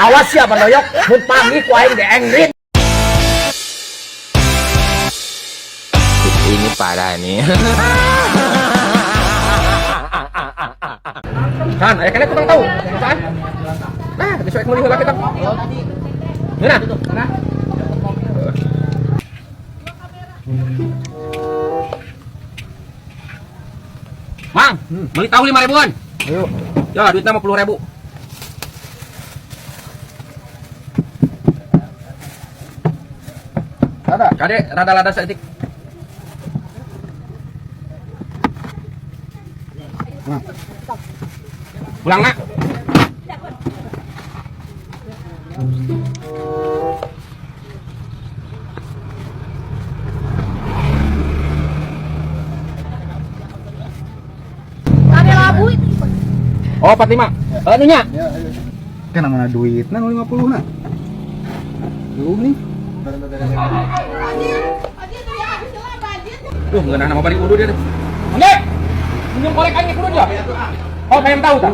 Awas ya Bandoyok, mun panggih ku aing diengrin. Ini parah nih. Kan, aya keneh tukang tahu. Kan? Nah, geus we meuli heula kita. Ngeunah. Nah. Mang, beli tahu 5 ribuan. Ayo. Ya, duitnya 50 ribu. Ada. Kade, rada lada saeutik. Nah. Pulang nak. Kade labu itu. Oh, 45. Eh, nu nya. Ya, ayo. Kan mana duitna nu 50 na? Belum nih. Duh, ngeunah nama bari udu dia teh. Engge. Minum korek aing kudu dia. Oh, pengen tahu tak?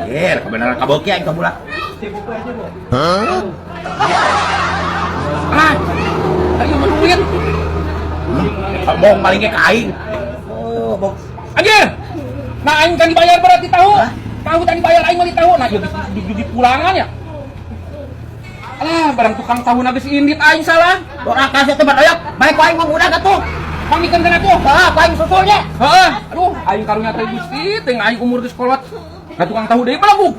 Eh, kebenaran kabeuki aing kabulak. Ah. Ayo mah duit. Bohong paling ge ka aing. Oh, bohong. Anjir. Nah, aing kan dibayar berarti tahu. Tahu tadi dibayar aing meuli tahu. Nah, ieu geus di pulangan ya. Alah, barang tukang tahu geus indit aing salah. Doraka sia teh Bandoyok. Baik ku aing mah budak atuh. Pangikeun kana tuh. Heeh, ku aing susulnya. Heeh. Aduh, aing karunya teh Gusti, teh aing umur geus kolot. Nah, tukang tahu deui balagug.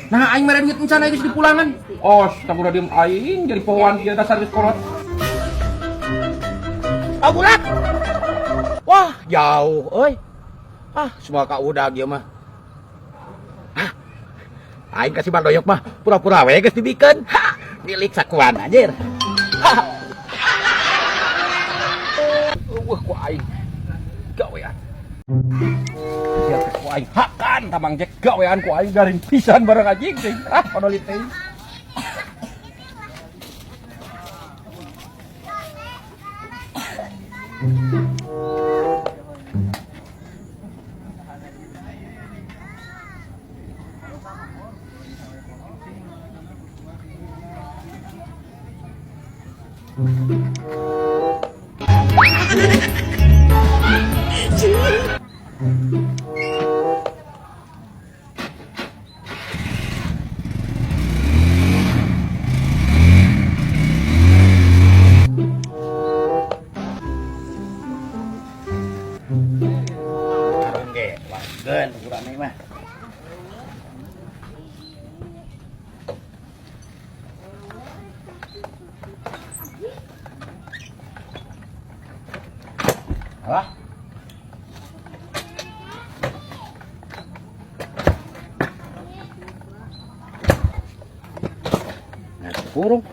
Nah, aing mere duit encan geus di pulangan. Oh, astagfirullahaladzim aing jadi pohoan kieu dasar geus kolot. Kabulak. Wah, jauh euy. Ah, semua ka udag ieu mah. Hah. Aing kasih Bandoyok mah pura-pura we geus dibikeun. Ha, milik sakuan anjir. Ha. Wah, ku aing gawean. Ya ku aing hakan tamang Jack gawean ku aing garing pisan bareng anjing teh. Ah, panolit teh. Oke, wargen urang mah. Alah. Nah, kurung.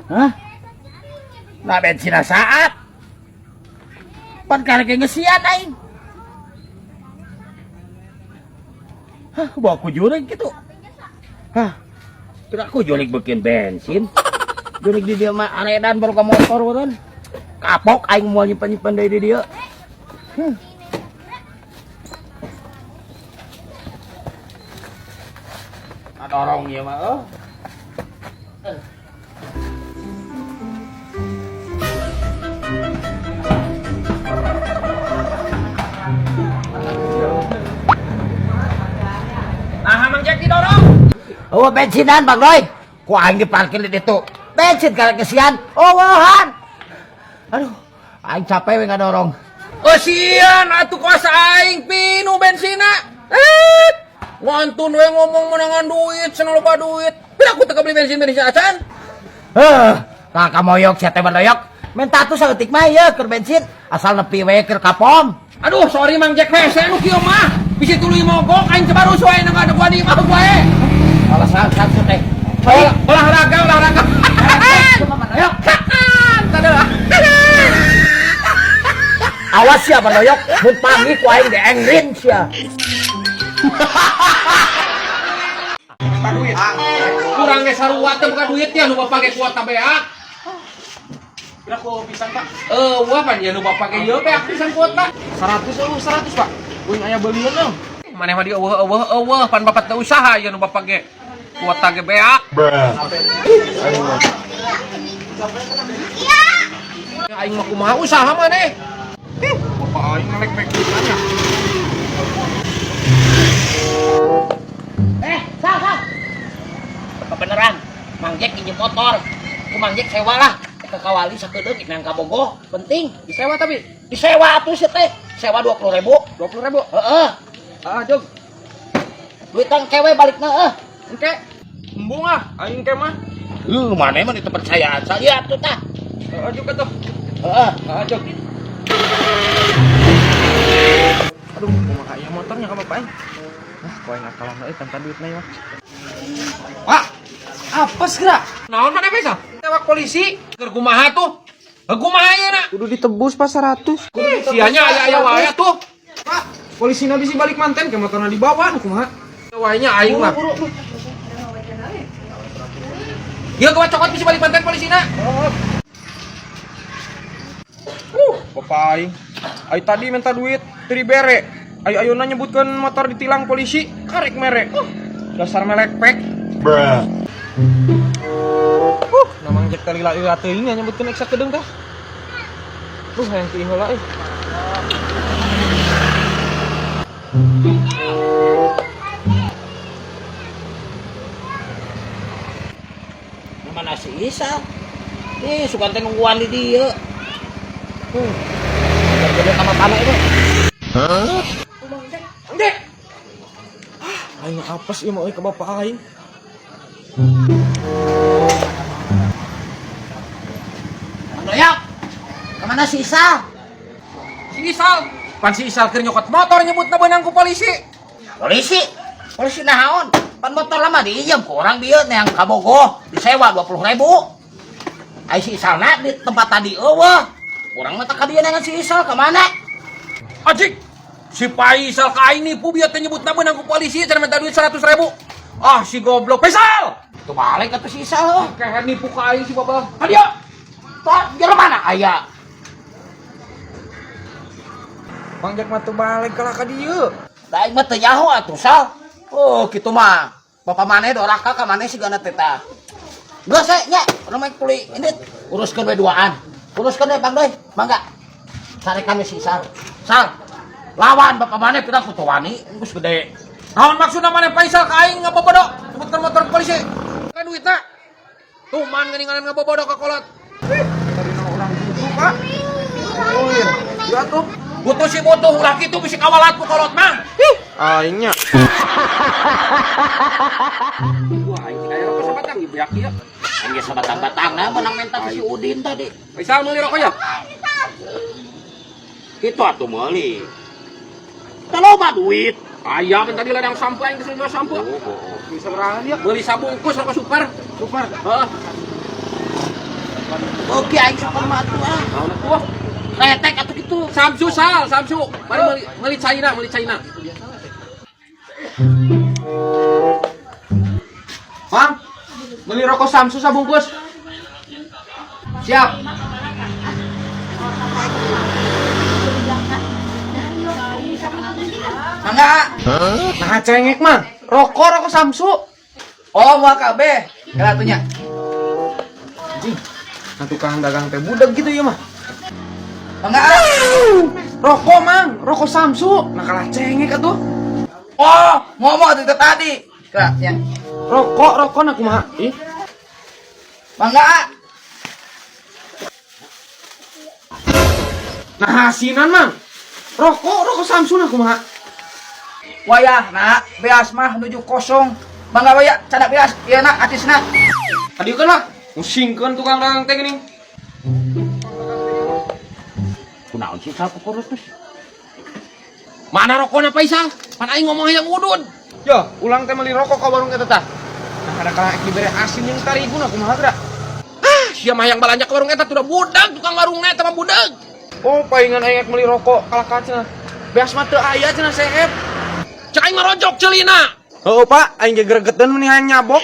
Hah? Nah bensin saat. Pan karek ngesian aing. Hah, bawa ku jurig gitu. Hah. Kira aku jurig bikin bensin. Jurig di dia mah aredan baru ke motor urang. Kapok aing moal nyimpen-nyimpen deui di dia. Huh. Dorong ieu mah oh. Nah, Mang Jack didorong. Oh, bensinan Bang Roy. Ku aing diparkir di ditu. Bensin karek ngesian. Oh, wahan. Aduh, aing capek we ngadorong. Oh, sian atuh kuasa aing pinu bensina. Eh, ngantun we ngomong menangan duit, senang loba duit. Bila aku teu beli bensin bensin acan. Heh, kakak moyok sia teh Bandoyok. Minta atuh saeutik mah ieu keur bensin, asal nepi we keur ka pom. Aduh, sorry Mang Jack hese nu kieu mah. Bisi tuluy mogok aing teu baru wae nu ada gua di imah gua e. Alasan satu teh. Olahraga, olahraga. Bandoyok. Hakan, tadi lah. Awas ya Bandoyok, mun panggih ku aing diengrin sia. Duit. Kurang ge sarua teh buka duitnya nu bapak ge kuota beak. Kira ku pisan, Pak. Wah pan ieu nu bapak ge ieu beak pisan kuota. 100 eueuh 100, Pak. Uing aya beulieun eueuh. Maneh mah di eueuh eueuh eueuh pan bapak teu usaha ieu nu bapak ge kuota ge beak. Aing mah kumaha usaha maneh? Bapak aing ngelek-lek pisan ya. Sal, sal. Kebeneran, Mang Jack injem motor. Ku Mang Jack sewa lah. Ke Kawali sakedeung nang ka Bogo, penting. Disewa tapi Disewa atuh sih teh. Sewa 20.000. 20.000. Heeh. Ah, jog. Duitan kewe balikna eueuh. Engke. Embung ah, aing ke mah. Mana mah itu percayaan saya atuh tah. Heeh juga tuh. Heeh. Heeh, jog. Aduh, kumaha ieu motornya ka bapak aing. Ah, ku aing akalan euy tanpa duitna ieu mah. Pak, apes geura? Naon maneh bisa? Tewak polisi. Keur kumaha tuh? Heuh kumaha ieu na? Kudu ditebus Pak 100. Ih, sianya aya-aya wae tuh. Pak, polisina bisi balik manten ke motorna dibawa nu kumaha? Wae nya aing mah. Buru, buru. Ieu kumaha cokot bisi balik manten polisina. Bapak aing. Ai tadi minta duit teu dibere. Ayo ayeuna nyebutkeun motor ditilang polisi, karek mere. Dasar melekpek. Namang Jack teh lila teuing nya nyebutkeun eksa kedeung tah. Hayang teuing heula euy. Mana si Isa? Ih, sugan teh nungguan di dieu. Jadi sama tanah itu. Dek. Aing apes ieu mah euy ka bapak aing. Mang Doyok. Kemana si Isa? Si Isal, pan si Isal keur nyokot motor nyebutna beunang ku polisi. Polisi. Polisi naon? Pan motor lama diijem ku orang dieu neang ka Bogo, disewa 20.000. Ai si Isalna di tempat tadi eueuh. Urang mah teh ka dieu neangan si Isal ka mana? Ajik. Si Faisal ka aing nipu bieu teh nyebutna beunang ku polisi cenah minta duit 100.000. Ah, si goblok Faisal. Tuh balik atuh si Isal heuh. Keher nipu ka aing si babah. Ka dieu. Tah, jelema mana aya? Bang Jack mah teu balik kalah ka dieu. Da aing mah teu nyaho atuh Sal. Oh, kitu mah. Bapak maneh doraka ka maneh sigana teh tah. Geus we nya, urang mah tuli indit uruskeun we duaan. Uruskeun we Bang Doy, mangga. Sarekan we si Sal. Sal, lawan bapak maneh pira ku teu wani, geus gede. Naon maksudna maneh Faisal ka aing ngabobodo nyebutkeun motor ke polisi. Kan duitna. Tuh man geuningan ngabobodo ka kolot. Tadi nama orang butuh, Pak. Oh iya. Ya tuh. Butuh si butuh ulah kitu bisi kawalat ku kolot mah. Ih, aingnya. Wah, aing aya rokok sabatang ieu beak ieu. Aing ge sabatang-batangna menang minta ke si Udin tadi. Faisal meuli rokok ya? Kitu atuh meuli. Teu loba duit. Aya kan tadi ladang sampo aing geus jual sampo. Bisa berangan ya. Meuli sabungkus rokok super. Super. Heeh. Oke aing super mah atuh ah. Naon atuh? Retek atuh kitu. Samsu Sal, Samsu. Mari meuli meuli China, meuli China. Bang, beli rokok Samsu sabungkus. Siap. Mangga. Nah, cengek mah. Rokok rokok Samsu. Oh, mau kabeh. Kela atuh nya. Anjing. Nah, tukang dagang teh budak gitu ya mah. Mangga. Rokok, Mang. Rokok Samsu. Nah, kalah cengek atuh. Oh, ngomong atuh tadi. Kela nya. Rokok, rokok nah kumaha? Ih, Mangga. nah hasinan, Mang. Rokok, rokok Samsu nah kumaha? Wayah, nah, beas mah nuju kosong. Mangga waya, cada beas, ieu na atisna. Tadi kan lah, musingkeun tukang dagang teh geuning. Kunaon sih Sal kukurus? Mana rokokna Faisal? Pan aing ngomong hayang udud. Yo, ulang teh meuli rokok ka warung eta tah. Nah, kadang-kadang ek dibere asin jeung tarigu nah kumaha geura? Ah, sia mah hayang balanja ke warung eta tuh udah budak tukang warungna eta mah budak. Oh, palingan aing ek meuli rokok kalah ka cenah. Beas mah teu aya cenah seep. Cek aing mah rojok ceulina. Heuh, Pak, aing ge gregeteun meni hayang nyabok.